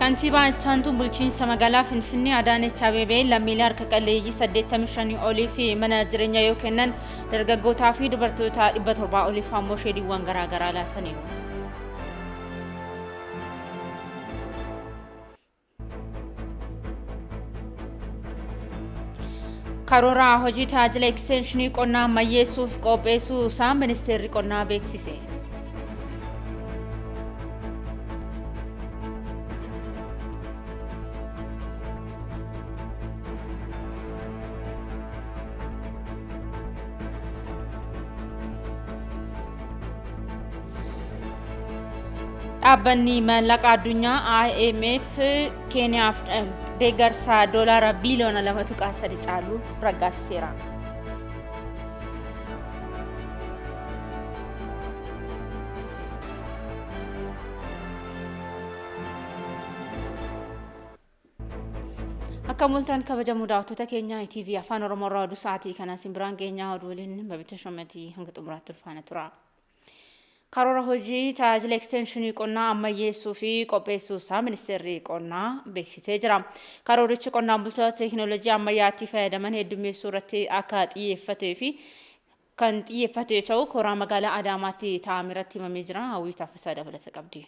Kantiibaa Ittaantuun Bulchiinsa Magaalaa Finfinnee Adaanech Abeebee lammiilee harka qalleeyyii 85 olii fi mana jireenyaa yoo kennan dargaggootaa fi dubartoota 700 oliif ammoo sheediiwwan garaagaraa laataniiru. Karoora hojii tajaajila eksteenshinii qonnaa ammayyeessuuf qopheessuu isaa ministeerri qonnaa beeksise. Dhaabbanni Maallaqa Addunyaa IMF Keeniyaaf deeggarsa doolaara biiliyoona 2.3 caalu raggaasiseera. Akka mul'atan kabajamoo daawwattoota keenya ETV Afaan Oromoo irraa oduu sa'aatii kana isin biraan geenyaa oduu waliin Babita Shomatii hanga xumuraatti ulfaana tura. Karoora hojii tajaajila eksteenshinii qonnaa ammayyeessuu fi qopheessuu isaa ministeerri qonnaa beeksisee jira. Karoorichi qonnaan bultoota teekinooloojii ammayyaatti fayyadaman heddummeessuu irratti akka xiyyeeffatee fi kan xiyyeeffate ta'uu koraa magaalaa Adaamaatti taa'ame irratti himamee jira. Hawwii Taaffasaa dabalata qabdi.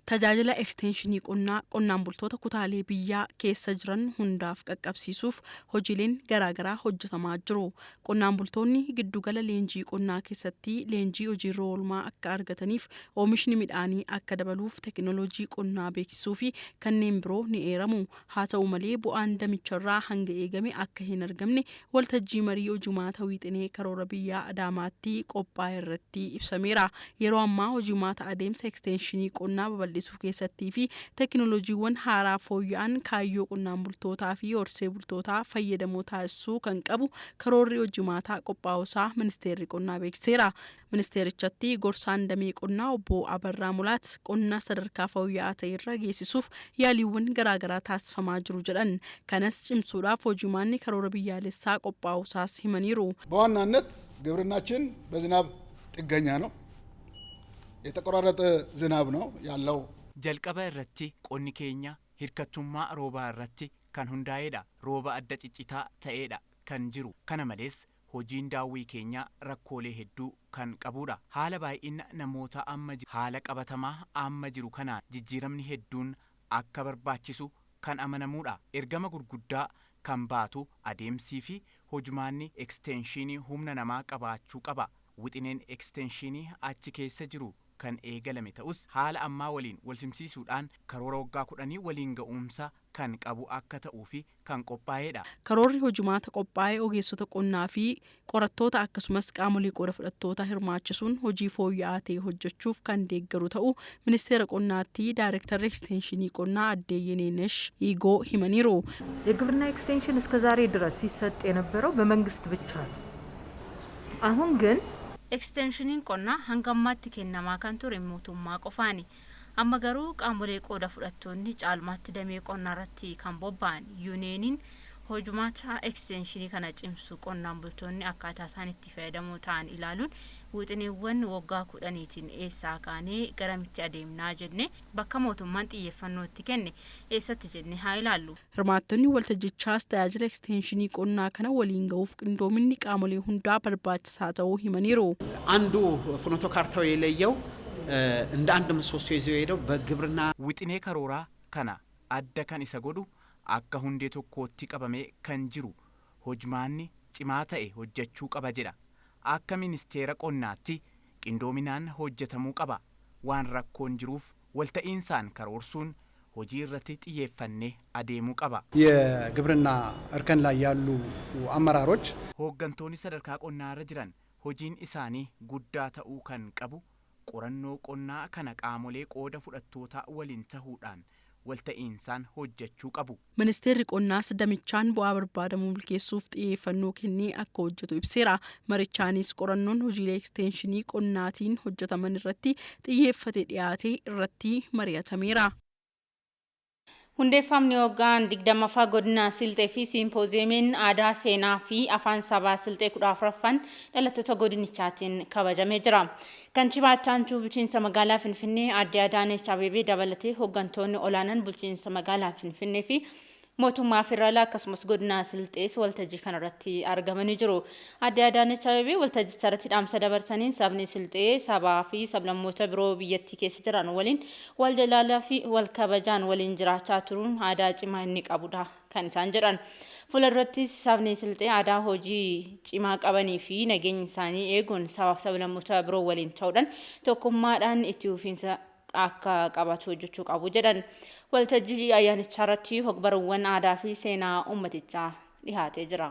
Tajaajila eksteenshinii qonnaa qonnaan bultoota kutaalee biyyaa keessa jiran hundaaf qaqqabsiisuuf hojiileen garaagaraa hojjetamaa jiru. Qonnaan bultoonni giddugala leenjii qonnaa keessatti leenjii hojiirra oolmaa akka argataniif, oomishni midhaanii akka dabaluuf teekinooloojii qonnaa beeksisuu fi kanneen biroo ni eeramu. Haa ta'u malee bu'aan damicharraa hanga eegame akka hin argamne waltajjii marii hojimaata wiixinee karoora biyyaa Adaamaatti qophaa'erratti ibsameera. Yeroo ammaa hojimaata adeemsa eksteenshinii qonnaa babal'isuu keessattii fi teekinooloojiiwwan haaraa fooyya'an kaayyoo qonnaan bultootaa fi horsee bultootaa fayyadamoo taasisuu kan qabu karoorri hojimaataa qophaa'uusaa Ministeerri Qonnaa beeksiseera. Ministeerichatti gorsaan damee qonnaa obbo Abarraa Mulaat qonna sadarkaa fooyya'aa ta'erra geessisuuf yaaliiwwan garaagaraa taasifamaa jiru jedhan. Kanas cimsuudhaaf hojimaanni karoora biyyaalessaa qophaa'uusaas himaniiru. በዋናነት ግብርናችን በዝናብ ጥገኛ ነው። የተቆራረጠ ዝናብ ነው ያለው። Jalqaba irratti qonni keenya hirkattummaa roobaa irratti kan hundaa'edha. Rooba adda ciccitaa ta'edha kan jiru. Kana malees hojiin daawwii keenyaa rakkoolee hedduu kan qabudha. Haala baay'ina namoota amma haala qabatamaa amma jiru kanaan jijjiiramni hedduun akka barbaachisu kan amanamudha. Ergama gurguddaa kan baatu adeemsii fi hojumaanni eksteenshinii humna namaa qabaachuu qaba. Wixineen eksteenshinii achi keessa jiru kan eegalame ta'us haala ammaa waliin walsimsiisuudhaan karoora waggaa 10 waliin ga'umsa kan qabu akka ta'uu fi kan qophaa'edha. Karoorri hojimaata qophaa'e ogeessota qonnaa fi qorattoota akkasumas qaamolee qooda fudhattoota hirmaachisuun hojii fooyya'aa ta'e hojjechuuf kan deeggaru ta'uu Ministeera Qonnaatti Daayrektarri Eksteenshinii Qonnaa Addee Yeneenesh Iigoo himaniiru. የግብርና ኤክስቴንሽን እስከ ዛሬ ድረስ ሲሰጥ የነበረው በመንግስት ብቻ ነው። አሁን ግን Eksteenshiniin qonnaa hanga ammaatti kennamaa kan ture mootummaa qofaani. Amma garuu qaamolee qooda fudhattoonni caalmaatti damee qonnaa irratti kan bobba'an yuuniyeeniin hojumaata eksteenshinii kana cimsu qonnaan bultoonni akkaataa isaan itti fayyadamoo ta'an ilaaluun wixineewwan waggaa 10tiin eessaa kaanee garamitti adeemnaa jenne bakka mootummaan xiyyeeffannoo itti kenne eessatti jenne haa ilaallu. Hirmaattonni waltajjichaas tajaajila eksteenshinii qonnaa kana waliin ga'uuf qindoominni qaamolee hundaa barbaachisaa ta'uu himaniiru. አንዱ ፍኖተ ካርታው የለየው እንደ አንድ ምሰሶ ይዘው የሄደው በግብርና Wixinee karooraa kana adda kan isa godhu akka hundee tokkootti qabamee kan jiru hojmaanni cimaa ta'e hojjechuu qaba jedha. Akka ministeera qonnaatti qindoominaan hojjetamuu qaba. Waan rakkoon jiruuf walta'iinsaan karoorsuun hojii irratti xiyyeeffannee adeemuu qaba. የግብርና እርከን ላይ ያሉ አመራሮች Hooggantoonni sadarkaa qonnaa irra jiran hojiin isaanii guddaa ta'uu kan qabu qorannoo qonnaa kana qaamolee qooda fudhattootaa waliin tahuudhaan walta'iinsaan hojjechuu qabu. Ministeerri qonnaas damichaan bu'aa barbaadamu milkeessuuf xiyyeeffannoo kennee akka hojjetu ibseera. Marichaanis qorannoon hojiilee eksteenshinii qonnaatiin hojjetaman irratti xiyyeeffate dhiyaatee irratti mari'atameera. Hundeeffamni waggaan 20ffaa godina Silxee fi Siimpooziyeemiin aadaa, seenaa fi afaan sabaa Silxee 14ffaan dhalattoota godinichaatiin kabajamee jira. Kantiibaa Ittaantuu bulchiinsa magaalaa Finfinnee Aadde Adaanech Abeebee dabalatee hooggantoonni olaanaan bulchiinsa magaalaa Finfinnee fi mootummaa federaalaa akkasumas godina Silxees waltajjii kanarratti argamanii jiru. Aadde Adaanech Abeebee waltajjicha irratti dhaamsa dabarsaniin sabni Silxee sabaa fi sablammoota biroo biyyattii keessa jiran waliin wal jaalala fi wal kabajaan waliin jiraachaa turuun aadaa cimaa inni qabudha kan isaan jedhan. Fuuldurattis sabni Silxee aadaa hojii cimaa qabanii fi nageenya isaanii eeguun sabaaf sablammoota biroo waliin ta'uudhaan tokkummaadhaan itti fufiinsa akka qabatu hojjechuu qabu jedhan. Waltajjii ayyaanichaa irratti hogbarruuwwan aadaa fi seenaa uummatichaa dhihaatee jira.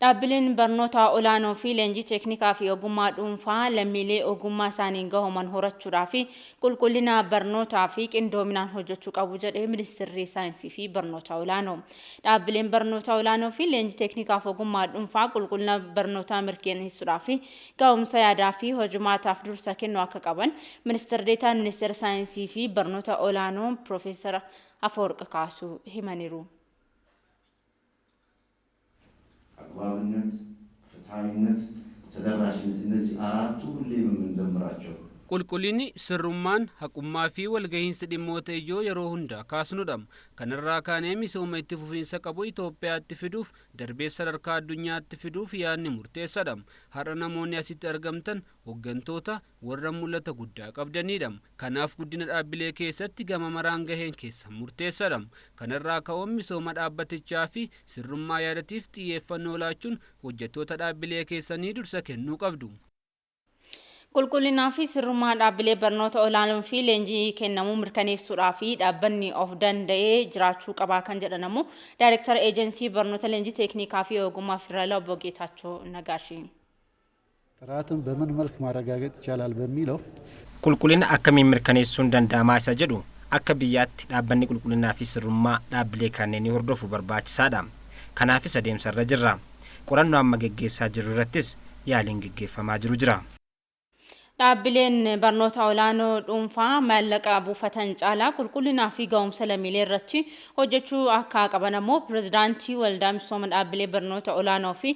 Dhaabbileen barnoota olaanoo fi leenjii teeknikaa fi ogummaa dhuunfaa lammiilee ogummaa isaaniin gahoman horachuudhaa fi qulqullina barnootaa fi qindoominaan hojjechuu qabu jedhee ministeerri saayinsii fi barnoota olaanoo. Dhaabbileen barnoota olaanoo fi leenjii teeknikaa fi ogummaa dhuunfaa qulqullina barnootaa mirkaneessuudhaa fi gahumsa yaadaa fi hojimaataaf dursa kennuu akka qaban ministeerri deetaan ministeera saayinsii fi barnoota olaanoo Piroofeesar Afawarq Kaasuu himaniiru. አግባብነት፣ ፍትሐዊነት፣ ተደራሽነት እነዚህ አራቱ ሁሌም የምንዘምራቸው Qulqullinni, sirrummaan, haqummaa fi walgahiinsi dhimmoota ijoo yeroo hundaa kaasnudha. Kanarraa kaanee misooma itti fufiinsa qabu Itoophiyaatti fiduuf, darbee sadarkaa addunyaatti fiduuf yaadni murteessadha. Har'a namoonni asitti argamtan hooggantoota warra mul'ata guddaa qabdanidha. Kanaaf guddina dhaabbilee keessatti gama maraan gaheen keessan murteessadha. Kanarraa ka'uun misooma dhaabbatichaa fi sirrummaa yaadatiif xiyyeeffannoo laachuun hojjettoota dhaabbilee keessanii dursa kennuu qabdu. Qulqullinaa fi sirrummaa dhaabbilee barnoota olaanoo fi leenjii kennamuu mirkaneessuudhaa fi dhaabbanni of danda'ee jiraachuu qabaa kan jedhan ammoo Daayirektara Eejensii Barnoota Leenjii Teeknikaa fi Ogummaa Federaalaa Obbo Geetaachoo Nagaashii. ጥራትን በምን መልክ ማረጋገጥ ይቻላል በሚለው Qulqullina akkamiin mirkaneessuun danda'amaa isa jedhu akka biyyaatti dhaabbanni qulqullinaa fi sirrummaa dhaabbilee kanneenii hordofu barbaachisaadha. Kanaafis adeemsa irra jirra. Qorannoo amma geggeessaa jirru irrattis yaaliin geggeeffamaa jiru jira. Dhaabbileen barnoota olaanoo dhuunfaa maallaqa buufatan caalaa qulqullinaa fi gahumsa lammiilee irratti hojjechuu akka qaban ammoo pirezidaantii waldaa misooma dhaabbilee barnoota olaanoo fi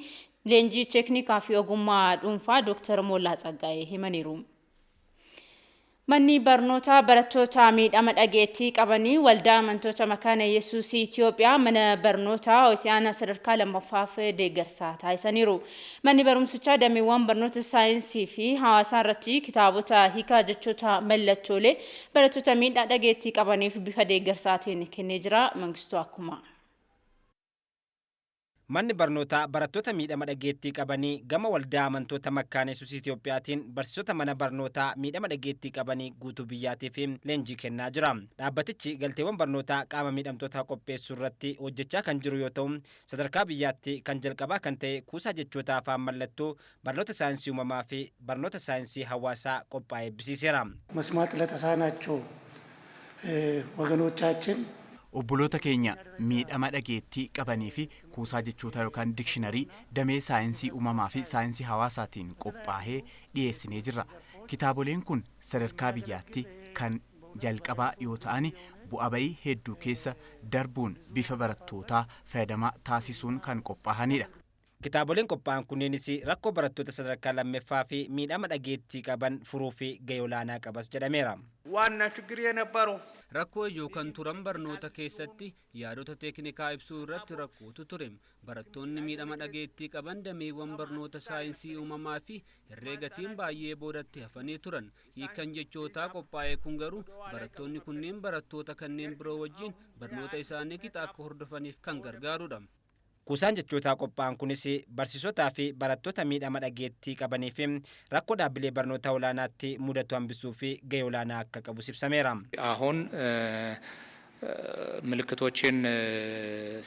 leenjii teeknikaa fi ogummaa dhuunfaa Dooktar Mollaa Tsaggaayee himaniiru. Manni barnootaa barattoota miidhama dhageettii qabanii waldaa amantoota Makaana Yesuus Itoophiyaa mana barnootaa Hosiyaanaa sadarkaa lammaffaaf deeggarsa taasisaniiru. Manni barumsichaa dameewwan barnoota saayinsii fi hawaasaa irratti kitaabota hiikaa jechoota mallattoolee barattoota miidhaa dhageettii qabaniif bifa deeggarsaatiin kennee jira. Mangistuu Akkuma. Manni barnootaa barattoota miidhama dhageettii qabanii gama waldaa amantoota Makkaana Yesuus Itoophiyaatiin barsiisota mana barnootaa miidhama dhageettii qabanii guutuu biyyaatiif leenjii kennaa jira. Dhaabbatichi galteewwan barnootaa qaama miidhamtootaa qopheessuu irratti hojjechaa kan jiru yoo ta'u, sadarkaa biyyaatti kan jalqabaa kan ta'e kuusaa jechoota afaan mallattoo barnoota saayinsii uumamaa fi barnoota saayinsii hawaasaa qophaa'ee eebbisiiseera. መስማት ለተሳናቸው ወገኖቻችን Obboloota keenya miidhama dhageettii qabanii fi kuusaa jechootaa yookaan dikshiinarii damee saayinsii uumamaa fi saayinsii hawaasaatiin qophaa'ee dhiyeessinee jirra. Kitaaboleen kun sadarkaa biyyaatti kan jalqabaa yoo ta'an bu'aa bayii hedduu keessa darbuun bifa barattootaa fayyadamaa taasisuun kan qophaa'anidha. Kitaaboleen qophaa'an kunneenis rakkoo barattoota sadarkaa lammaffaa fi miidhama dhageettii qaban furuu fi gahee olaanaa qabas jedhameera. ዋና ችግር የነበረው Rakkoo ijoo kan turan barnoota keessatti yaadota teeknikaa ibsuu irratti rakkootu ture. Barattoonni miidhama dhageettii qaban dameewwan barnoota saayinsii uumamaa fi herreegatiin baay'ee boodatti hafanii turan. Hiikan jechootaa qophaa'e kun garuu barattoonni kunneen barattoota kanneen biroo wajjin barnoota isaanii qixa akka hordofaniif kan gargaarudha. Kuusaan jechootaa qophaa'an kunis barsiisotaa fi barattoota miidhama dhageettii qabanii fi rakkoo dhaabbilee barnoota olaanaatti mudatu hambisuu fi gahee olaanaa akka qabus ibsameera. አሁን ምልክቶችን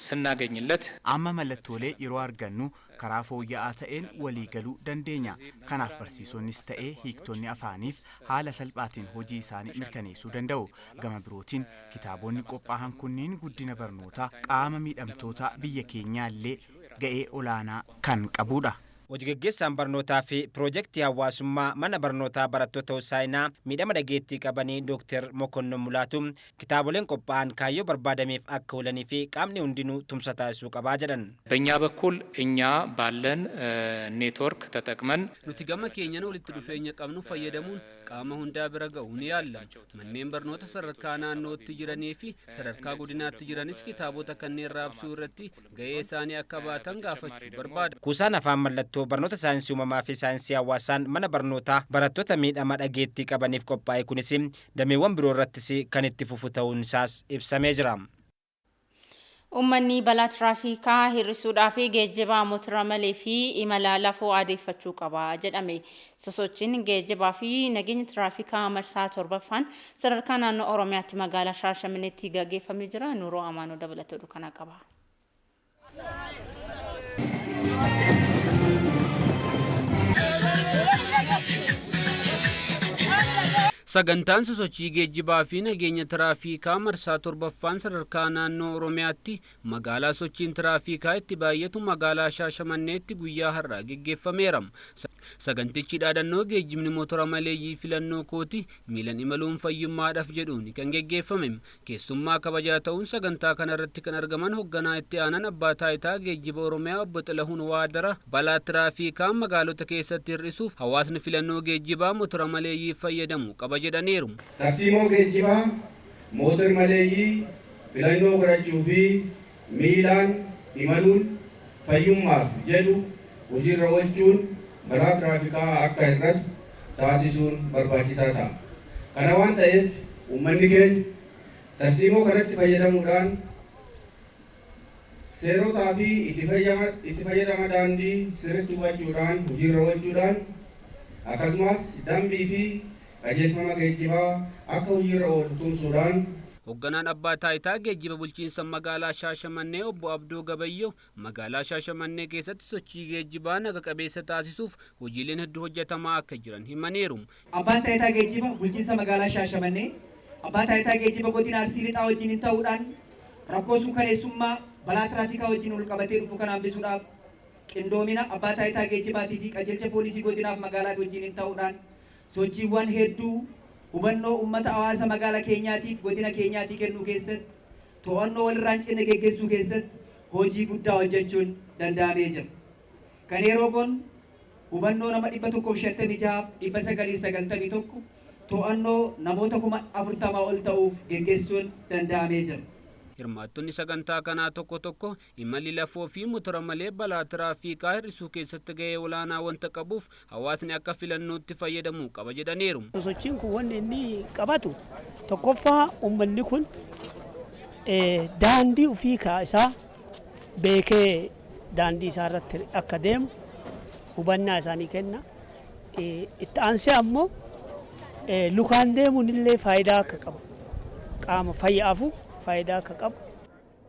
ስናገኝለት Amma mallattoolee yeroo argannu karaa fooyya'aa ta'een walii galuu dandeenya. Kanaaf barsiisonnis ta'ee hiiktonni afaaniif haala salphaatiin hojii isaanii mirkaneessuu danda'u. Gama birootiin kitaabonni qophaa'an kunneen guddina barnootaa qaama miidhamtoota biyya keenyaa illee ga'ee olaanaa kan qabudha. Hojii gaggeessaan barnootaa fi piroojeektii hawaasummaa mana barnootaa barattoota Hosaayinaa miidhama dhageettii qabanii Dooktar Mokonnon Mulaatu kitaaboleen qophaa'an kaayyoo barbaadameef akka oolanii fi qaamni hundinuu tumsa taasisuu qabaa jedhan. በእኛ በኩል እኛ ባለን ኔትወርክ ተጠቅመን Nuti gama keenyan walitti dhufeenya qabnu fayyadamuun qaama hundaa bira ga'uu ni yaalla. Manneen barnoota sadarkaa naannootti jiranii fi sadarkaa godinaatti jiranis kitaabota kanneen raabsuu irratti ga'ee isaanii akka baatan gaafachuu barbaada. Kuusaan afaan mallattoo barnoota saayinsii uumamaa fi saayinsii hawaasaan mana barnootaa barattoota miidhama dhageettii qabaniif qophaa'e kunis dameewwan biroo irrattis kan itti fufu ta'uun isaas ibsamee jira. Uummanni balaa tiraafikaa hir'isuudhaa fi geejjiba motora malee fi imala lafoo adeeffachuu qaba jedhame. Sosochiin geejjibaa fi nageenya tiraafikaa marsaa 7ffaan sadarkaa naannoo Oromiyaatti magaalaa Shaashamneetti gaggeeffamee jira. Nuuroo Amaanoo dabalatee kana qaba. Sagantaan sosochii geejjibaa fi nageenya tiraafikaa marsaa 7ffaan sadarkaa naannoo Oromiyaatti magaalaa sochiin tiraafikaa itti baay'atu magaalaa Shaashamanneetti guyyaa har'aa geggeeffameera. Sagantichi dhaadannoo geejjibni motora maleeyyii filannoo kooti miilan imaluun fayyummaadhaaf jedhuun kan geggeeffame. Keessummaa kabajaa ta'uun sagantaa kanarratti kan argaman hoogganaa itti aanan abbaa taayitaa geejjiba Oromiyaa obbo Xilahuun Waadara balaa tiraafikaa magaalota keessatti hir'isuuf hawaasni filannoo geejjibaa motora maleeyyii fayyadamu qaba jedhaniiru. Tarsiimoo geejjibaa mootor maleeyyii filannoo godhachuu fi miilaan imaluun fayyummaaf jedhu hojiirra oolchuun balaa tiraafikaa akka hir'atu taasisuun barbaachisaa ta'a. Kana waan ta'eef uummanni keenya tarsiimoo kanatti fayyadamuudhaan seerotaa fi itti fayyadama daandii sirriitti hubachuudhaan hojiirra oolchuudhaan akkasumas dambii fi qajeelfama geejjibaa akka hojiirra oolu tumsuudhaan. Hoogganaan abbaa taayitaa geejjiba bulchiinsa magaalaa Shaashamannee obbo Abdoo Gabayyoo magaalaa Shaashamannee keessatti sochii geejjibaa naga qabeessa taasisuuf hojiileen hedduu hojjetamaa akka jiran himaniiru. Abbaan taayitaa geejjiba bulchiinsa magaalaa Shaashamannee abbaa taayitaa geejjiba godina Arsii Lixaa wajjin ta'uudhaan rakkoo suukaneessummaa balaa tiraafikaa wajjin wal qabatee dhufu kana hambisuudhaaf qindoomina abbaa taayitaa geejjibaatii fi qajeelcha poolisii godinaaf magaalaa wajjin ta'uudhaan sochiiwwan hedduu hubannoo uummata hawaasa magaalaa keenyaatiif godina keenyaatii kennuu keessatti to'annoo walirraa hin cinne geggeessuu keessatti hojii guddaa hojjechuun danda'amee jira. Kan yeroo kun hubannoo nama 156,991 to'annoo namoota 40,000 ol ta'uuf geggeessuun danda'amee jira. Hirmaattonni sagantaa kanaa tokko tokko imalli lafoo fi motora malee balaa tiraafikaa hir'isuu keessatti ga'ee olaanaa wanta qabuuf hawaasni akka filannootti fayyadamuu qaba jedhaniiru. Sochiin kun wanni inni qabatu tokkoffaa uummanni kun daandii ofii isaa beekee daandii isaa irratti akka deemu hubannaa isaanii kenna. Itti aansee ammoo lukaan deemuun illee faayidaa akka qabu qaama fayyaafu faayidaa akka qabu.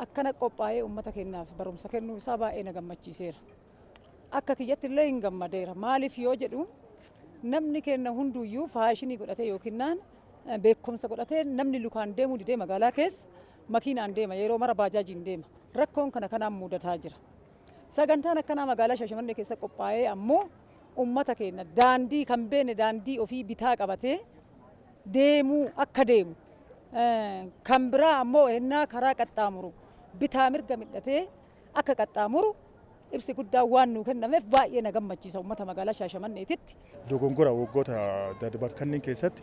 Akkana qophaa'ee uummata keenyaaf barumsa kennuu isaa baay'ee na gammachiiseera. Akka kiyyatti illee hin gammadeera. Maaliif yoo jedhu namni keenya hunduyyuu faashinii godhatee yookiin beekumsa godhatee namni lukaan deemuu didee magaalaa keessa makiinaan deema yeroo mara baajaajiin deema. Rakkoon kana kanaan mudataa jira. Sagantaan akkanaa magaalaa Shaashamannee keessa qophaa'ee ammoo uummata keenya daandii kan beekne daandii ofii bitaa qabatee deemuu akka deemu kan biraa ammoo ennaa karaa qaxxaamuru bitaa mirga midhatee akka qaxxaamuru ibsi guddaan waan nuu kennameef baay'ee na gammachiisa uummata magaalaa Shaashamanneetitti. Dogongora waggoota darban kanneen keessatti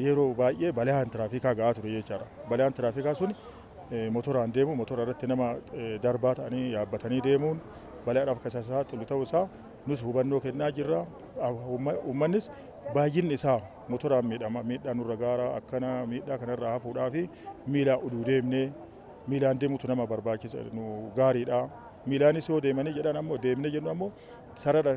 yeroo baay'ee balaan tiraafikaa ga'aa ture jechaadha. Balaan tiraafikaa sun motoraan deemu motora irratti nama darbaa ta'anii yaabbatanii deemuun balaadhaaf kan saaxilu ta'uu isaa nus hubannoo kennaa jirra. Uummannis baay'inni isaa motoraan miidhama miidhaan nurra gaara akkana miidhaa kanarraa hafuudhaa fi miilaan uduu deemnee miilaan deemutu nama barbaachisa nu gaariidha. Miilaanis yoo deemanii jedhan ammoo deemnee jennu ammoo sarara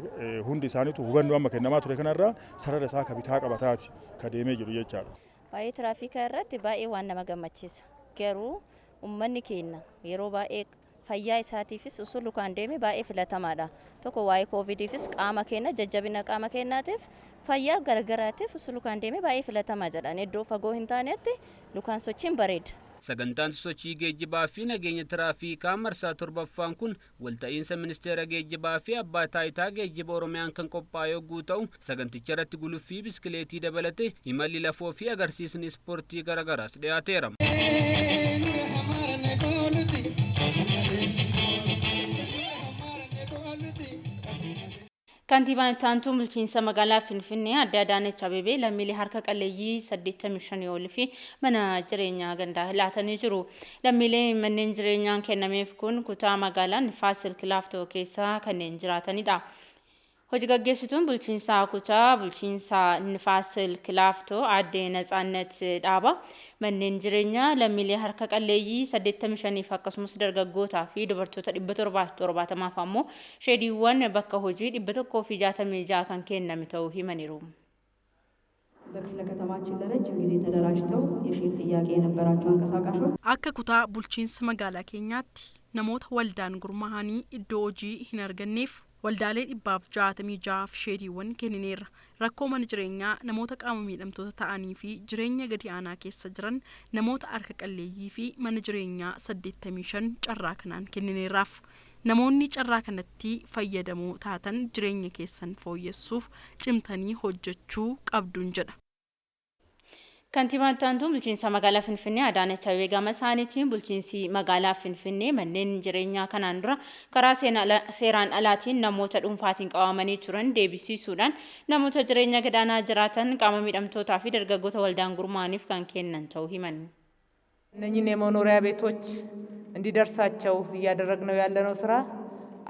hundi isaaniitu hubannoo amma kennamaa ture kanarraa sarara isaa ka bitaa qabataati ka deemee jiru jechaadha. Baay'ee tiraafikaa irratti baay'ee waan nama gammachiisa. Garuu uummanni keenya yeroo baay'ee fayyaa isaatiifis osoo lukaan deeme baay'ee filatamaadha. Tokko waa'ee koovidiifis qaama keenya jajjabina qaama keenyaatiif fayyaa garagaraatiif osoo lukaan deeme baay'ee filatamaa jedhan iddoo fagoo hin taanetti lukaan sochiin bareeda. Sagantaan sochii geejjibaa fi nageenya tiraafikaa marsaa 7ffaan kun walta'iinsa ministeera geejjibaa fi abbaa taayitaa geejjiba Oromiyaan kan qophaa'e yogguu ta'u, saganticha irratti guluffii biskileetii dabalatee imalli lafoo fi agarsiisni ispoortii garaagaraas dhiyaateera. Kantiibaan itti aantuun bulchiinsa magaalaa Finfinnee adde Adaanech Abeebee lammiilee harka qalleeyyii 85 olii fi mana jireenyaa gandaa laatanii jiru. Lammiilee manneen jireenyaan kennameef kun kutaa magaalaa Nifaas Silk Laaftoo keessa kanneen jiraatanidha. Hojii gaggeessituun bulchiinsaa kutaa bulchiinsaa Nifaas Silk Laaftoo aadde Natsaannat Dhaaba manneen jireenyaa lammiilee harka qalleeyyii 85 akkasumas dargaggootaa fi dubartoota 770 ammoo sheediiwwan bakka hojii 166 kan kenname ta'uu himaniiru. በክፍለ ከተማችን ለረጅም ጊዜ ተደራጅተው የሼድ ጥያቄ የነበራቸው አንቀሳቃሾች Akka kutaa bulchiinsa magaalaa keenyaatti namoota waldaan gurmaa'anii iddoo hojii hin arganneef waldaalee 166 sheediiwwan kennineerra. Rakkoo mana jireenyaa namoota qaama miidhamtoota ta'anii fi jireenya gadi aanaa keessa jiran namoota harka qalleeyyii fi mana jireenyaa 85 carraa kanaan kennineerraaf. Namoonni carraa kanatti fayyadamoo taatan jireenya keessan fooyyessuuf cimtanii hojjechuu qabduun jedha. Kantiibaan itti aantuun bulchiinsa magaalaa Finfinnee Adaanech Abeebee gama isaaniitiin bulchiinsi magaalaa Finfinnee manneen jireenyaa kanaan dura karaa seeraan alaatiin namoota dhuunfaatiin qabamanii turan deebisiisuudhaan namoota jireenya gadaanaa jiraatan qaama miidhamtootaa fi dargaggoota waldaan gurmaa'aniif kan kennan ta'uu himan. እነኚህን የመኖሪያ ቤቶች እንዲደርሳቸው እያደረግነው ያለነው ስራ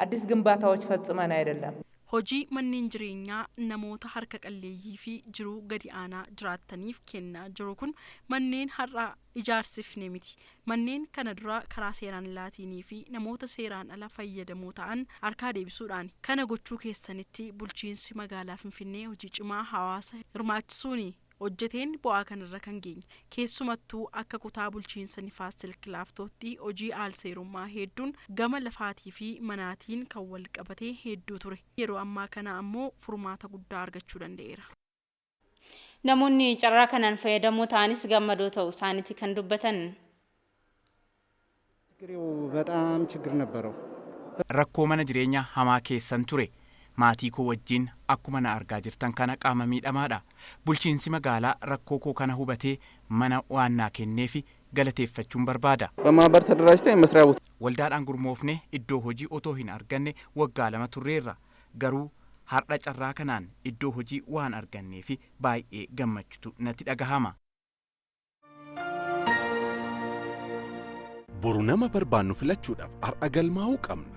አዲስ ግንባታዎች ፈጽመን አይደለም። Hojii manneen jireenyaa namoota harka qalleeyyii fi jiruu gadi aanaa jiraataniif kennaa jiru kun manneen har'a ijaarsifne miti. Manneen kana dura karaa seeraan alaatiin fi namoota seeraan ala fayyadamoo ta'an harkaa deebisuudhaan kana gochuu keessanitti bulchiinsi magaalaa Finfinnee hojii cimaa hawaasa hirmaachisuun hojjeteen bu'aa kanarra kan geenye. Keessumattuu akka kutaa bulchiinsa Nifaas Silk Laaftootti hojii aalseerummaa hedduun gama lafaatii fi manaatiin kan wal qabatee hedduu ture. Yeroo ammaa kana ammoo furmaata guddaa argachuu danda'eera. Namoonni carraa kanaan fayyadamoo ta'anis gammadoo ta'uu isaaniiti kan dubbatan. በጣም ችግር ነበረው። Rakkoo mana jireenyaa hamaa keessan ture. Maatii koo wajjin akkuma na argaa jirtan kana qaama miidhamaadha. Bulchiinsi magaalaa rakkoo koo kana hubatee mana waan naa kenneefi galateeffachuun barbaada. በማህበር ተደራጅተን የመስሪያ ቦታ Waldaadhaan gurmoofne iddoo hojii otoo hin arganne waggaa 2 turreerra. Garuu har'a carraa kanaan iddoo hojii waan arganneefi baay'ee gammachuutu natti dhagahama. Boru nama barbaannu filachuudhaaf har'a galmaa'uu qabna.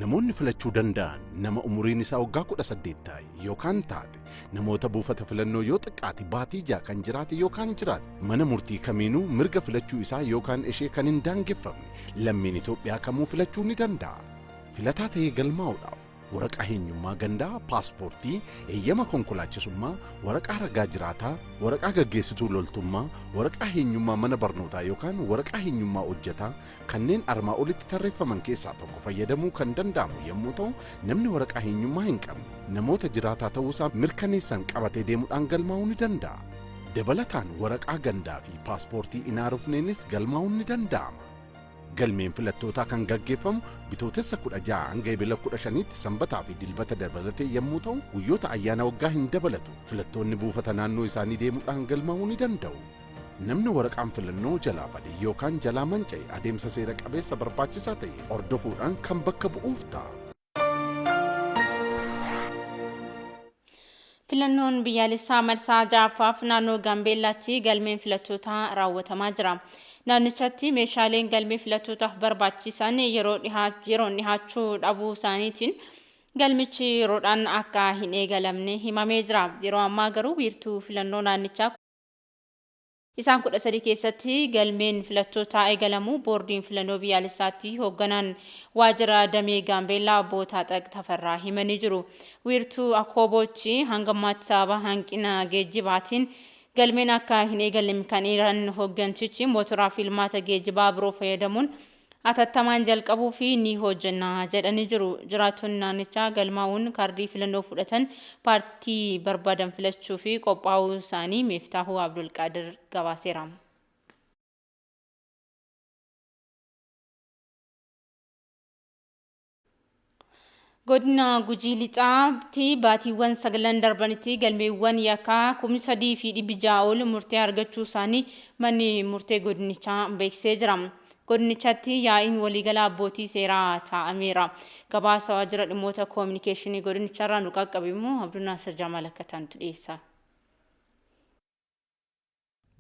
Namoonni filachuu danda'an nama umuriin isaa waggaa 18 ta'e yookaan taate, namoota buufata filannoo yoo xiqqaate baatii 6 kan jiraate yookaan jiraate, mana murtii kamiinuu mirga filachuu isaa yookaan ishee kan hin daangeffamne lammiin Itoophiyaa kamuu filachuu ni danda'a. Filataa ta'ee galmaa'uudhaaf waraqaa eenyummaa gandaa, paaspoortii, eeyyama konkolaachisummaa, waraqaa ragaa jiraataa, waraqaa gaggeessituu loltummaa, waraqaa eenyummaa mana barnootaa yookaan waraqaa eenyummaa hojjetaa kanneen armaa olitti tarreeffaman keessaa tokko fayyadamuu kan danda'amu yommuu ta'u, namni waraqaa eenyummaa hin qabne namoota jiraataa ta'uusaa mirkaneessan qabatee deemuudhaan galmaa'uu ni danda'a. Dabalataan waraqaa gandaa fi paaspoortii hin haarofneenis galmaa'uun ni danda'ama. Galmeen filattootaa kan gaggeeffamu bitootessa 16 hanga ebila 15tti sanbataa fi dilbata dabalatee yommuu ta'u, guyyoota ayyaana waggaa hin dabalatu. Filattoonni buufata naannoo isaanii deemuudhaan galmaa'uu ni danda'u. Namni waraqaan filannoo jalaa bade yookaan jalaa manca'e adeemsa seera qabeessa barbaachisaa ta'e hordofuudhaan kan bakka bu'uuf ta'a. Filannoon biyyaalessaa marsaa 6ffaaf naannoo Gaambeellaatti galmeen filattootaa raawwatamaa jira. Naannichatti meeshaaleen galmee filattootaaf barbaachisan yeroon dhihaachuu dhabuu isaaniitiin galmichi yeroodhaan akka hin eegalamne himamee jira. Yeroo ammaa garuu wiirtuu filannoo naannichaa isaan 13 keessatti galmeen filattootaa eegalamuu boordiin filannoo biyyaalessaatti hoogganaan waajjira damee Gaambeellaa obbo Taaxaq Tafarraa himanii jiru. Wiirtuu Akooboochi hanga ammaatti sababa hanqina geejjibaatiin galmeen akka hin eegalamne kan eeran hooggantichi mootoraa fi filmaata geejjibaa biroo fayyadamuun atattamaan jalqabuu fi ni hojjenna jedhanii jiru. Jiraattonni naannichaa galmaa'uun kaardii filannoo fudhatan paartii barbaadan filachuu fi qophaa'uu isaanii Meeftaahuu Abdulqaadir gabaaseera. Godina Gujii Lixaatti baatiiwwan 9 darbanitti galmeewwan yakkaa 3,600 ol murtee argachuu isaanii manni murtee godinichaa beeksisee jira. Godinichatti yaa'iin waliigalaa abbootii seeraa taa'ameera. Gabaasa waajjira dhimmoota koominikeeshinii godinicharraa nu qaqqabe immoo Abdunnaasir Jamaal akka ta'antu dhiyeessa.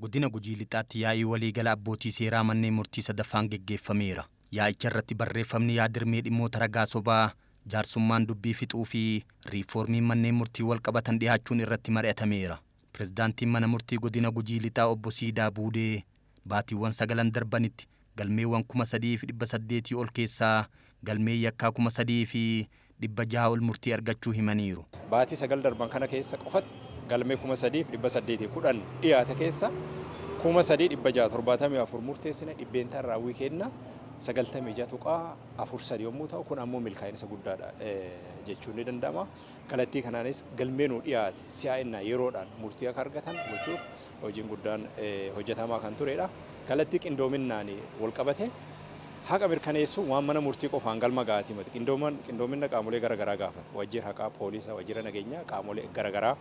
Godina Gujii Lixaatti yaa'ii waliigala abbootii seeraa manneen murtii sadaffaan geggeeffameera. Yaa'icha irratti barreeffamni yaadirmee dhimmoota ragaa sobaa, jaarsummaan dubbii fixuu fi riiformiin manneen murtii wal qabatan dhiyaachuun irratti mari'atameera. Pirezidaantiin mana murtii godina Gujii Lixaa obbo Siidaa Buudee baatiiwwan 9 darbanitti galmeewwan 3,800 ol keessaa galmee yakkaa 3,600 ol murtii argachuu himaniiru. Baatii 9 darban kana keessa qofatti galmee 3,810 dhiyaate keessa 3,674 murteessine, dhibbeentaan raawwii kenna 96.43 yommuu ta'u, kun ammoo milkaa'insa guddaadha jechuun ni danda'ama. Kallattii kanaanis galmee nuu dhiyaate si'aa'innaa yeroodhaan murtii akka argatan gochuuf hojiin guddaan hojjetamaa kan turedha. Kallattii qindoominnaan wal qabate haqa mirkaneessuu waan mana murtii qofaan galma ga'aatii miti. Qindoomina qaamolee garaagaraa gaafata. Waajjira haqaa, poolisa, waajjira nageenyaa, qaamolee garaagaraa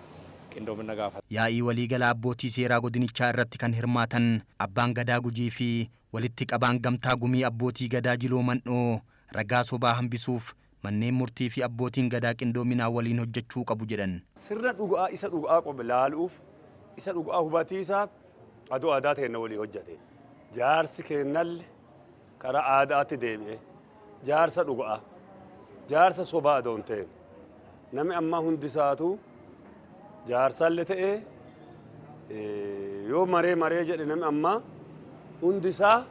qindoomina gaafata. Yaa'ii waliigalaa abbootii seeraa godinichaa irratti kan hirmaatan abbaan gadaa Gujii fi walitti qabaan gamtaa gumii abbootii gadaa Jiloo Man'oo ragaa sobaa hambisuuf manneen murtii fi abbootiin gadaa qindoominaa waliin hojjechuu qabu jedhan. Sirna dhugaa isa dhugaa qobe laaluuf isa dhugaa hubatiisaaf aduu aadaa teenna walii hojjete. Jaarsi keennalle karaa aadaatti deebi'e, jaarsa dhugaa, jaarsa sobaa adoon ta'e, namni ammaa hundisaatu jaarsallee ta'ee yoo maree maree jedhe, namni ammaa hundisaa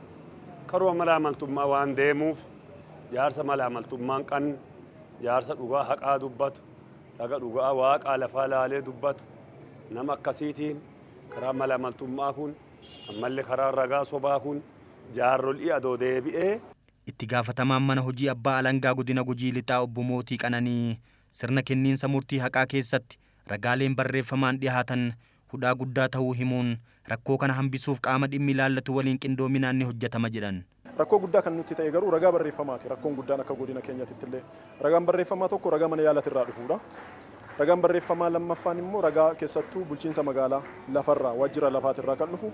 karuma mala amaltummaa waan deemuuf, jaarsa mala amaltummaan qanne, jaarsa dhugaa haqaa dubbatu, dhaga dhugaa waaqaa lafaa laalee dubbatu, nama akkasiitiin karaa mala amaltummaa kun ammallee karaa ragaa sobaa kun jaarrolii adoo deebi'ee. Itti gaafatamaan mana hojii abbaa alangaa godina Gujii Lixaa obbo Mootii Qananii sirna kenniinsa murtii haqaa keessatti ragaaleen barreeffamaan dhiyaatan hudhaa guddaa ta'uu himuun, rakkoo kana hambisuuf qaama dhimmi ilaallatu waliin qindoominaan ni hojjetama jedhan. Rakkoo guddaa kan nutti ta'e garuu ragaa barreeffamaati. Rakkoon guddaan akka godina keenyatti illee ragaan barreeffamaa tokko ragaa mana yaalatirraa dhufuudha. Ragaan barreeffamaa lammaffaan immoo ragaa keessattuu bulchiinsa magaalaa lafarraa, waajjira lafaatirraa kan dhufu,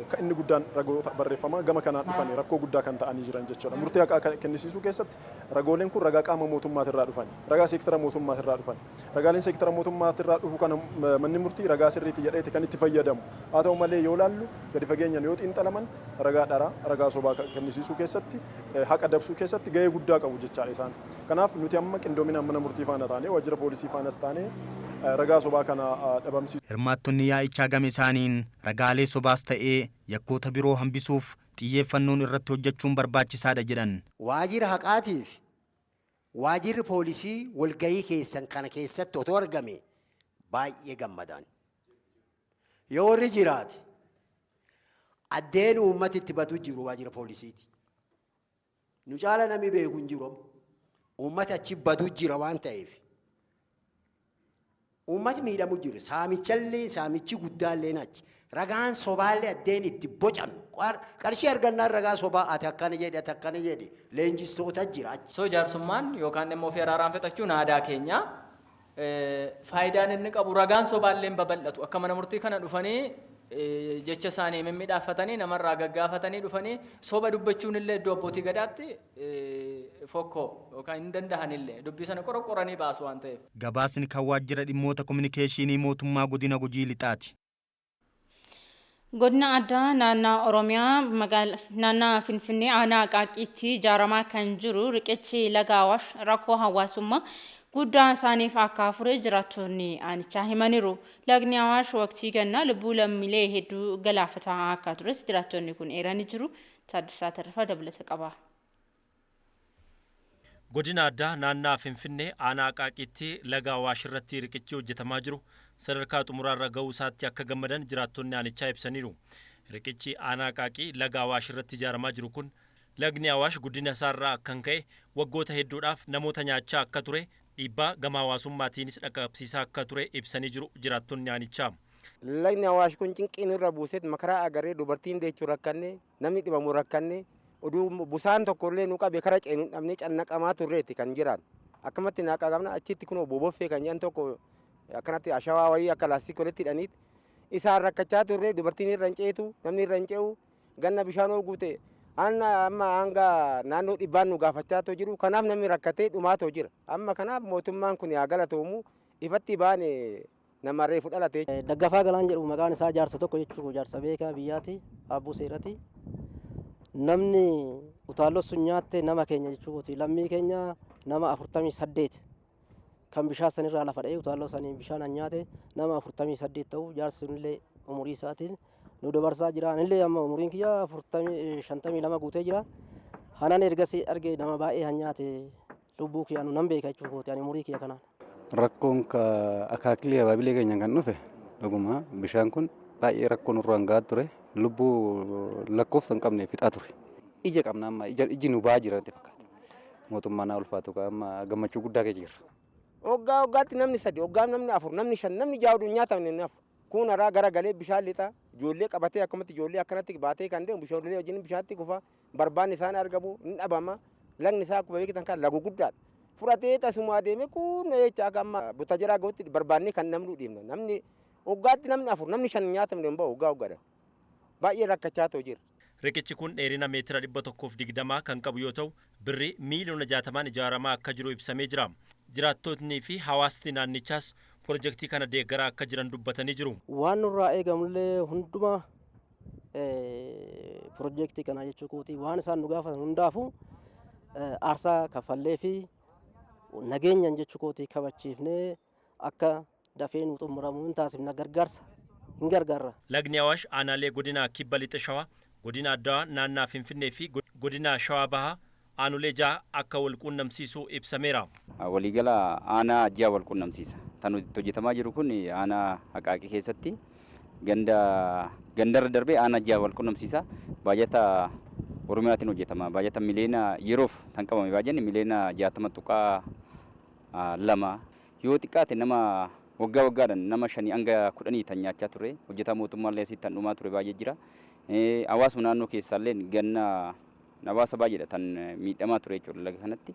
kan inni guddaan ragoota barreeffamaa gama kanaan dhufanii rakkoo guddaa kan ta'anii jiran jechuudha. Murtii haqaa kennisiisuu keessatti ragooleen kun ragaa qaama mootummaatirraa dhufan, ragaa seektara mootummaatirraa dhufan. Ragaaleen seektara mootummaatirraa dhufu kana manni murtii ragaa sirriitti jedheeti kan itti fayyadamu. Haa ta'u malee, yoo laallu gadi fageenyaan yoo xiinxalaman ragaa dharaa, ragaa sobaa kennisiisuu keessatti, haqa dabsuu keessatti gahee guddaa qabu jechaadha isaan. Kanaaf nuti amma qindoominaan mana murtii faana taanee, waajjira poolisii faanas taanee ragaa sobaa kana dhabamsiisuu. Hirmaattonni yaa'ichaa gama isaaniin ragaalee sobaas ta'ee yakkoota biroo hambisuuf xiyyeeffannoon irratti hojjechuun barbaachisaadha jedhan. Waajjira haqaatiif waajjirri poolisii walgahii keessan kana keessatti otoo argame baay'ee gammadaan. Yoo warri jiraate, addeen uummati itti badu jiru waajjira poolisiiti. Nu caala namni beeku hin jiru. Uummati achi badu jira waan ta'eef. Uummati miidhamu jiru. Saamichallee, saamichi guddaallee achi. Ragaan sobaallee addeen itti bocame. Qarshii argannaan ragaa sobaa ati akkana jedhi, ati akkana jedhi, leenjistoota jira achi. So jaarsummaan yookaan immoo ofii araaraan fixachuun aadaa keenya. Faayidaan inni qabu ragaan sobaallee hin babal'atu. Akka mana murtii kana dhufanii jecha isaanii mimmiidhaaffatanii namarraa gaggaafatanii dhufanii soba dubbachuun illee iddoo abbootii gadaatti fokkoo yookaan hin danda'anillee dubbii sana qorqoranii baasu waan ta'eef. Gabaasni kan waajjira dhimmoota kominikeeshinii mootummaa godina Gujii Lixaati. Godina addaa naannaa Oromiyaa magaalaa naannaa Finfinnee aanaa Aqaaqiitti ijaaramaa kan jiru riqichi laga Awaash rakkoo hawaasummaa guddaa isaaniif akka fure jiraattonni aanichaa himaniiru. Lagni Awaash waqtii gannaa lubbuu lammiilee hedduu galaafataa akka tures jiraattonni kun eeranii jiru. Taaddasaa Tarrafaa dabalata qaba. Godina addaa naannaa Finfinnee aanaa Aqaaqiitti laga Awaash irratti riqichi hojjetamaa jiru sadarkaa xumuraarra ga'uu isaatti akka gammadan jiraattonni aanichaa ibsaniiru. Riqichi aanaa Aqaaqii laga Awaash irratti ijaaramaa jiru kun lagni Awaash guddina isaarraa kan ka'e waggoota hedduudhaaf namoota nyaachaa akka ture, dhiibbaa gama hawaasummaatiinis dhaqqabsiisaa akka ture ibsanii jiru jiraattonni aanichaa. Lagni Awaash kun cinqii nurra buuseet makaraa agarree, dubartiin deechuu rakkanne, namni dhibamu rakkanne. Oduu busaan tokkollee nu qabe kara ceenu dhabnee cannaqamaa turreetti kan jiran. Akkamatti naaqaa qabna achitti kunoo boboffee kan jedhan tokko akkanatti ashawaa wayii akka laastikii walitti hidhaniit isaan rakkachaa turre. Dubartiin irra hin ceetu, namni irra hin ce'u, ganna bishaan ol guute. Anna amma hanga naannoo dhibbaan nu gaafachaa too jiru. Kanaaf namni rakkatee dhumaa too jira. Amma kanaaf mootummaan kun haa galatoomu, ifatti baane nama reefu dhalate. Daggafaa Galaan jedhu maqaan isaa, jaarsa tokko jechuudha, jaarsa beekaa biyyaati, abbuu seerati. Namni utaalloo sun nyaatte nama keenya jechuuti, lammii keenya nama 48 kan bishaan sanirraa lafa dha'ee utaalloo sanii bishaan nyaate nama 48 ta'u. Jaarsi sunillee umurii isaatiin nu dabarsaa jira. Anillee amma umuriin kiyya 40 52 guutee jira. Hanan ergasii arge nama baay'ee han nyaate lubbuu kiyya nan beeka jechuudha ani umurii kiyya kanaan. Rakkoon akaakilee abaabilee keenyaan kan dhufe dhuguma bishaan kun baay'ee rakkoo nurraan gahaa ture, lubbuu lakkoofsa hin qabne fixaa ture. Ija qabna, amma iji nu ba'aa jira natti fakkaata. Mootummaan haa ulfaatu, amma gammachuu guddaa keessa jirra. Hoggaa hoggaatti namni sadi, hoggaa namni afur, namni shan, namni ja'a oduun nyaatamne naaf. Kun haraa gara galee bishaan lixa, ijoollee qabatee akkamatti ijoollee akkanatti baatee kan deemu ijoollee wajjin bishaanitti kufa, barbaanni isaan argamu hin dhabama. Lagni isaa akkuma beektan kan lagu guddaadha. Fudhatee tasuma adeeme kun jecha akka amma Butajiraa gahutti barbaannee kan namni dhiibna. Namni hoggaatti namni afur, namni shan nyaatamne hin bahu hoggaa hoggaadha. Baay'ee rakkachaa ta'u jira. Riqichi kun dheerina meetira 120 kan qabu yoo ta'u, birrii miiliyoona 60n ijaaramaa akka jiru ibsamee jira. Jiraattotni fi hawaasni naannichaas pirojektii kana deeggaraa akka jiran dubbatanii jiru. Waan nurraa eegamullee hunduma pirojektii kana jechuu kooti, waan isaan nu gaafatan hundaafuu aarsaa kaffallee fi nageenyaan jechuu kooti kabachiifnee akka dafee nu xumuramu hin taasifna, gargaarsa hin gargaarra. Lagni Awaash aanaalee godina Kibba Lixa Shawaa, godina Addaa naannaa Finfinnee fi godina Shawaa Bahaa aanolee ja'a akka wal quunnamsiisu ibsameera. Waliigala aanaa ja'a wal quunnamsiisa. Kan itti hojjetamaa jiru kun aanaa Haqaaqii keessatti ganda gandarra darbee aanaa ja'a wal quunnamsiisa. Baajata Oromiyaatiin hojjetama. Baajata miliyoona yeroof kan qabame baajanni miliyoona 60.2. Yoo xiqqaate nama waggaa waggaadhaan nama 5 hanga 10 tan nyaachaa ture. Hojjetaa mootummaallee asitti tan dhumaa ture baay'ee jira. Hawaasuma naannoo keessaallee ganna hawaasa baay'eedha tan miidhamaa ture jechuudha laga kanatti.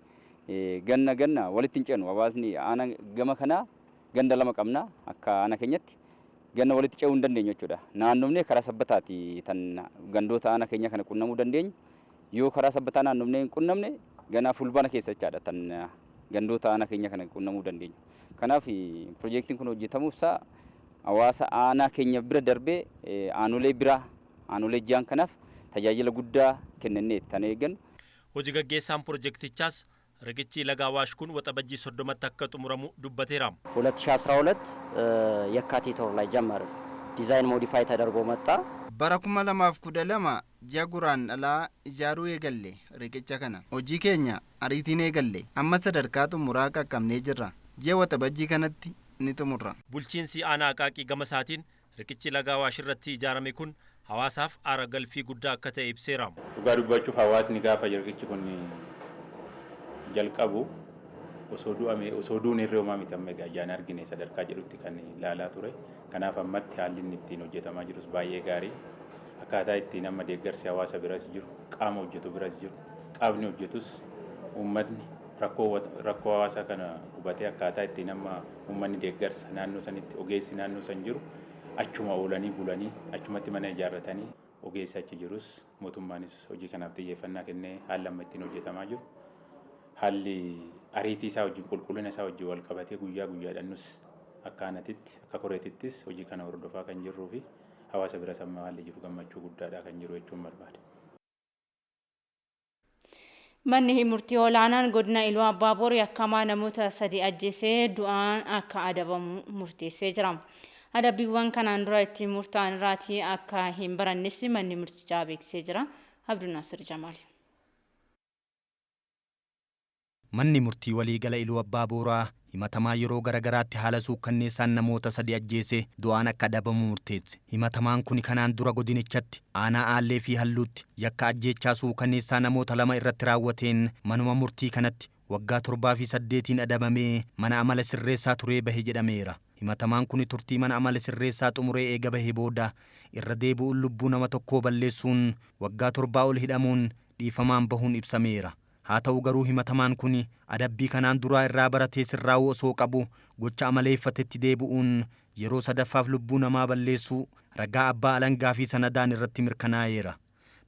Ganna ganna walitti hin ceenu, hawaasni aanaa gama kanaa ganda lama qabna akka aanaa keenyatti, ganna walitti ce'uu hin dandeenyu jechuudha. Naannofnee karaa Sabbataati tan gandoota aanaa keenya kana qunnamuu dandeenyu. Yoo karaa Sabbataa naannofnee hin qunnamne, ganaa Fulbaana keessa jechaadha tan gandoota aanaa keenya kana qunnamuu dandeenyu. Kanaaf piroojeektiin kun hojjetamuuf isaa hawaasa aanaa keenya bira darbee aanolee biraa, aanolee ji'an kanaaf tajaajila guddaa kennanneeti tan eeggannu. Hojii gaggeessaan pirojektichaas riqichi laga Awaash kun Waxabajjii 30tti akka xumuramu dubbateera. 2012 የካቲት ወር ላይ ጀመርን። ዲዛይን ሞዲፋይ ተደርጎ መጣ። Bara 2012 ji'a Guraandhalaa ijaaruu eegalle riqicha kana. Hojii keenya ariitiin eegalle, amma sadarkaa xumuraa qaqqabnee jirra. Ji'a Waxabajjii kanatti ni xumurra. Bulchiinsi aanaa Aqaaqii gama isaatiin riqichi laga Awaash irratti ijaarame kun hawaasaaf aara galfii guddaa akka ta'e ibseera. Dhugaa dubbachuuf, hawaasni gaafa riqichi kun jalqabu osoo du'ame osoo duun irree homaa miti, amma egaa ijaan argine sadarkaa jedhutti kan ilaalaa ture. Kanaaf ammatti haalli inni ittiin hojjetamaa jirus baay'ee gaarii. Akkaataa ittiin amma deeggarsi hawaasa biras jiru, qaama hojjetu biras jiru, qaamni hojjetus uummatni rakkoo hawaasaa kana hubatee akkaataa ittiin amma uummanni deeggarsa naannoo sanitti ogeessi naannoo san jiru achuma oolanii bulanii achumatti mana ijaarratanii, ogeessi achi jirus mootummaanis hojii kanaaf xiyyeeffannaa kennee haalli amma ittiin hojjetamaa jiru, haalli ariitii isaa wajjin, qulqullina isaa wajjin wal qabatee guyyaa guyyaadhaan nus akka aanatitti, akka koreetittis hojii kana hordofaa kan jirruu fi hawaasa biras amma haalli jiru gammachuu guddaadha kan jiru jechuun barbaada. Manni murtii olaanaan godina Iluu Abbaaboor yakkamaa namoota sadi ajjeesee du'aan akka adabamu murteessee jira. Adabbiiwwan kanaan dura itti murtaa'an irraatii akka hin barannes manni murtichaa beeksisee jira. Abdulnaasir Jamaal. Manni murtii waliigala Iluu Abbaa Booraa himatamaa yeroo garagaraatti haala suukkanneessaan namoota sadi ajjeese du'aan akka adabamu murteesse. Himatamaan kun kanaan dura godinichatti aanaa Aallee fi Halluutti yakka ajjeechaa suukkanneessaa namoota lama irratti raawwateen manuma murtii kanatti waggaa 7 fi 8n adabamee mana amala sirreessaa turee bahe jedhameera. Himatamaan kun turtii mana amala sirreessaa xumuree eega bahee booda irra deebi'uun lubbuu nama tokkoo balleessuun waggaa 7 ol hidhamuun dhiifamaan bahuun ibsameera. Haa ta'u garuu himatamaan kun adabbii kanaan duraa irraa baratee sirraa'uu osoo qabu gocha amaleeffatetti deebi'uun yeroo sadaffaaf lubbuu namaa balleessuu ragaa abbaa alangaa fi sanadaan irratti mirkanaa'eera.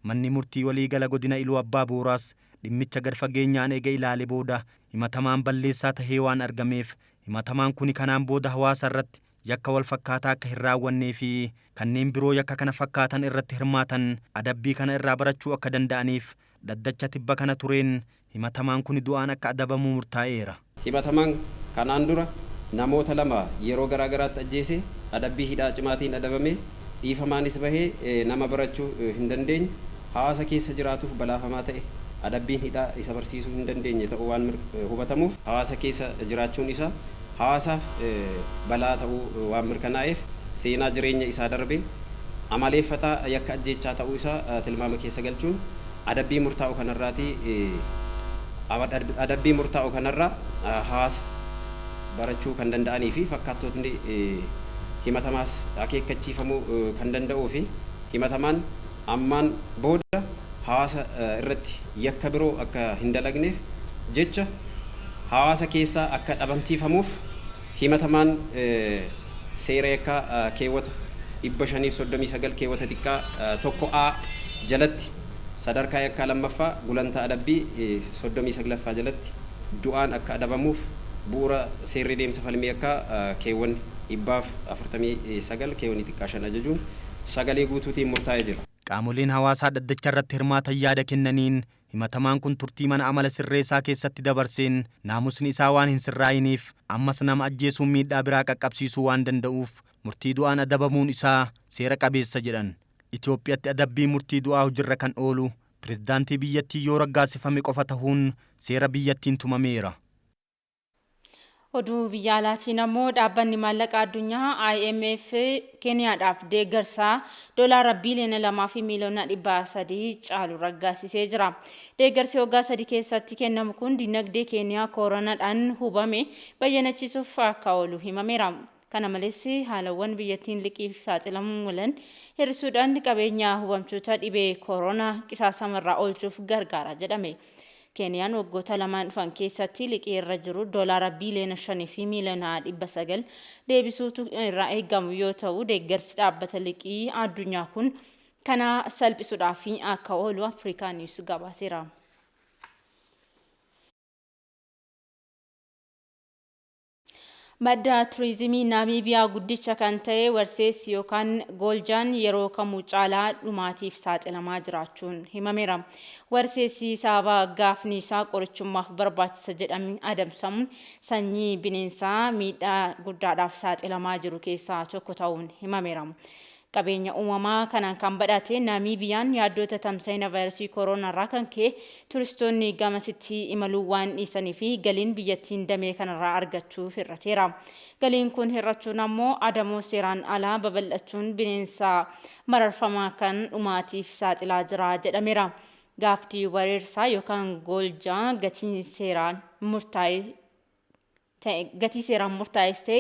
Manni murtii waliigala godina Iluu Abbaa Booraas dhimmicha gad fageenyaan eega ilaale booda himatamaan balleessaa tahee waan argameef himatamaan kun kanaan booda hawaasa irratti yakka wal fakkaataa akka hin raawwannee fi kanneen biroo yakka kana fakkaatan irratti hirmaatan adabbii kana irraa barachuu akka danda'aniif dhaddacha tibba kana tureen himatamaan kun du'aan akka adabamu murtaa'eera. Himatamaan kanaan dura namoota lama yeroo garaa garaatti ajjeese adabbii hidhaa cimaatiin adabame dhiifamaanis bahee nama barachuu hin dandeenye hawaasa keessa jiraatuuf balaafamaa ta'e adabbiin hidhaa isa barsiisuu hin dandeenye ta'uu waan hubatamuuf hawaasa keessa jiraachuun isaa hawaasaaf balaa ta'uu waan mirkanaa'eef seenaa jireenya isaa darbe amaleeffataa yakka ajjeechaa ta'uu isaa tilmaama keessa galchuun adabbii murtaa'u kanarraati adabbii murtaa'u kanarraa hawaasa barachuu kan danda'anii fi fakkaattootni himatamaas akeekkachiifamuu kan danda'uu fi himatamaan ammaan booda hawaasa irratti yakka biroo akka hin dalagneef jecha hawaasa keessaa akka dhabamsiifamuuf himatamaan seera yakkaa keewwata 539 keewwata xiqqaa 1A jalatti sadarkaa yakkaa lammaffaa gulantaa adabbii 39ffaa jalatti du'aan akka adabamuuf bu'uura seerri deemsa falmii yakkaa keewwanni 449 keewwanni xiqqaa 5 ajajuun sagalee guutuutiin murtaa'ee jira. Qaamoleen hawaasaa dhaddacha irratti hirmaatan yaada kennaniin himatamaan kun turtii mana amala sirreessaa keessatti dabarseen naamusni isaa waan hin sirraa'iniif ammas nama ajjeesuun miidhaa biraa qaqqabsiisuu waan danda'uuf murtii du'aan adabamuun isaa seera qabeessa jedhan. Itoophiyaatti adabbii murtii du'aa hojiirra kan oolu pirezidaantii biyyattii yoo raggaasifame qofa tahuun seera biyyattiin tumameera. Oduu biyya alaatiin ammoo dhaabbanni maallaqa addunyaa IMF Keeniyaadhaaf deeggarsa doolaara biiliyoona 2 fi miiliyoona 300 caalu raggaasisee jira. Deeggarsi waggaa 3 keessatti kennamu kun dinagdee Keeniyaa kooronaadhaan hubame bayyanachiisuuf akka oolu himameera. Kana malees haalawwan biyyattiin liqiif saaxilamuu malan hir'isuudhaan qabeenya hubamtoota dhibee koronaa qisaasamarraa oolchuuf gargaara jedhame. Keeniyaan waggoota lamaan dhufan keessatti liqii irra jiru doolaara biiliyoona 5 fi miiliyoona 900 deebisuutu irraa eegamu yoo ta'u deeggarsi dhaabbata liqii addunyaa kun kana salphisuudhaaf akka oolu Afrikaa Niwus gabaaseera. Madda turizimii Naamiibiyaa guddicha kan ta'e Warsees yookaan Gooljaan yeroo kamuu caalaa dhumaatiif saaxilamaa jiraachuun himameera. Warseessi sababa gaafni isaa qorichummaaf barbaachisa jedhamee adamsamuun sanyii bineensaa miidhaa guddaadhaaf saaxilamaa jiru keessaa tokko ta'uun himameera. Qabeenya uumamaa kanaan kan badhaate Naamiibiyaan yaaddoota tamsa'ina vaayirasii kooronaarraa kan ka'e turistoonni gamasitti imaluu waan dhiisanii fi galiin biyyattiin damee kanarraa argachuu hir'ateera. Galiin kun hir'achuun ammoo adamoo seeraan alaa babal'achuun bineensa mararfamaa kan dhumaatiif saaxilaa jira jedhameera. Gaaftii wareersaa yookaan gooljaa gatiin seeraan murtaa'e gatii seeraan murtaa'es ta'e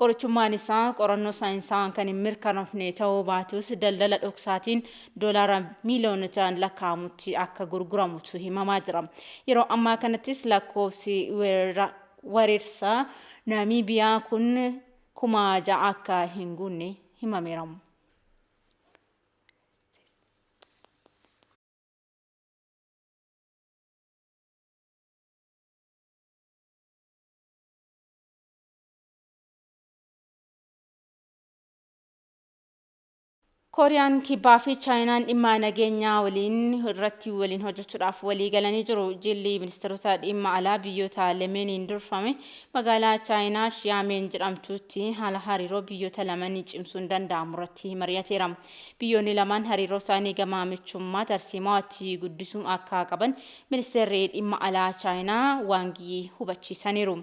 qorichummaan isaa qorannoo saayinsawaan kan hin mirkanoofne ta'uu baatus daldala dhoksaatiin doolaara miiliyoonotaan lakkaa'amutti akka gurguramutu himamaa jira. Yeroo ammaa kanattis lakkoofsi wareersaa Naamiibiyaa kun 6,000 akka hin guunne himameera. Kooriyaan kibbaa fi Chaayinaan dhimma nageenyaa waliin irratti waliin hojjechuudhaaf walii galanii jiru. Jilli ministeerota dhimma alaa biyyoota lameeniin durfame magaalaa Chaayinaa Shiyaameen jedhamtutti haala hariiroo biyyoota lamanii cimsuun danda'amu irratti mari'ateera. Biyyoonni lamaan hariiroo isaanii gama michummaa tarsiimaatti guddisuu akka qaban ministeerri dhimma alaa Chaayinaa Waang Yii hubachiisaniiru.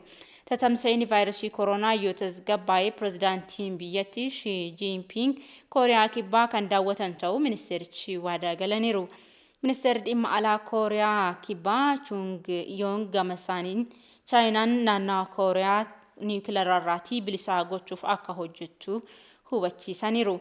Tatamsa'inni vaayirasii koronaa yoo tasgabbaa'e pirezidaantiin biyyattii Shi Jinping Kooriyaa kibbaa kan daawwatan ta'uu ministeerichi waadaa galaniiru. Ministeerri dhimma alaa Kooriyaa kibbaa Chung Yoong gama isaaniin Chaayinaan naannawa Kooriyaa niwukilararraatii bilisaa gochuuf akka hojjettu hubachiisaniiru.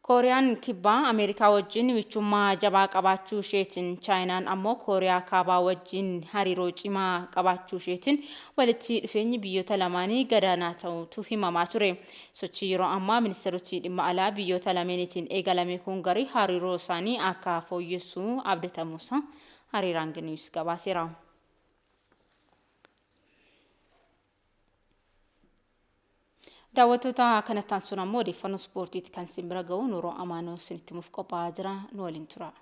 Kooriyaan Kibbaa Ameerikaa wajjin michummaa jabaa qabaachuu isheetiin, Chaayinaan ammoo Kooriyaa Kaabaa wajjin hariiroo cimaa qabaachuu isheetiin walitti dhufeenyi biyyoota lamaanii gadaanaa ta'utu himamaa ture. Sochii yeroo ammaa ministeeroti dhimma alaa biyyoota lameenitiin eegalame kun garii hariiroo isaanii akka fooyyessu abdatamuusa Hariiraan Niwus gabaaseera. Daawwattoota, kanatti aansuun ammoo odeeffannoo ispoortiitti kan isin bira ga'u Nuuroo Amaanoo isinitti himuuf qophaa'aa jira. Nu waliin tura.